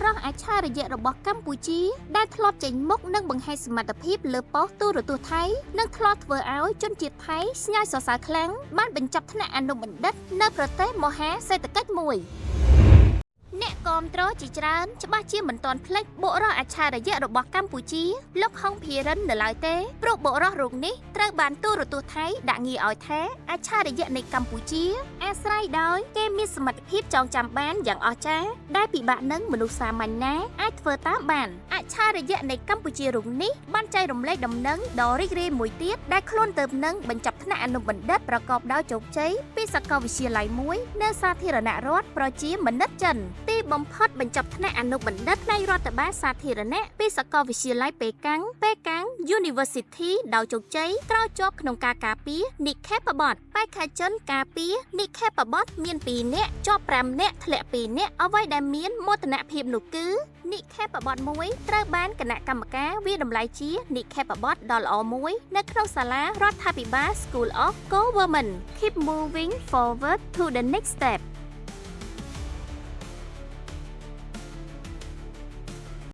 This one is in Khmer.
រសអច្ឆរិយៈរបស់កម្ពុជាដែលធ្លាប់ចេញមុខនិងបង្ហាញសមត្ថភាពលើប៉ុស្តិ៍ទូរទស្សន៍ថៃនិងធ្លាប់ធ្វើឲ្យជនជាតិថៃស្ញើសរសើរខ្លាំងបានបញ្ចប់ថ្នាក់អនុបណ្ឌិតនៅប្រទេសមហាសេដ្ឋកិច្ចមួយអ្នកគាំទ្រជាច្រើនច្បាស់ជាមិនទាន់ភ្លេចបុរសអច្ឆរិយៈរបស់កម្ពុជាលោកហុងភារិននៅឡើយទេព្រោះបុរសរូបនេះត្រូវបានទូរទស្សន៍ថៃដាក់ងារឲ្យថាអច្ឆរិយៈនៃកម្ពុជាអាស្រ័យដោយគេមានសមត្ថភាពចងចាំបានយ៉ាងអស្ចារ្យដែលពិបាកនឹងមនុស្សសាមញ្ញណាអាចធ្វើតាមបានអច្ឆរិយៈនៃកម្ពុជារូបនេះបានចែករំលែកដំណឹងដ៏រីករាយមួយទៀតដែលខ្លួនទៅនឹងបញ្ចប់ថ្នាក់អនុបណ្ឌិតប្រកបដោយជោគជ័យពីសាកលវិទ្យាល័យមួយនៅសាធារណរដ្ឋប្រជាមានិតចិនទីបំផុតបញ្ចប់ថ្នាក់អនុបណ្ឌិតផ្នែករដ្ឋបាលសាធារណៈពីសាកលវិទ្យាល័យប៉េកាំងប៉េកាំង University ដោយជោគជ័យក្រោយជាប់ក្នុងការការពារនិក្ខេបបទបេក្ខជនការពារនិក្ខេបបទមាន2នាក់ជាប់5នាក់ធ្លាក់2នាក់អ្វីដែលមានមោទនភាពនោះគឺនិក្ខេបបទមួយត្រូវបានគណៈកម្មការវាយតម្លៃជានិក្ខេបបទដ៏ល្អមួយនៅក្នុងសាលារដ្ឋាភិបាល School of Government. Keep moving forward to the next step.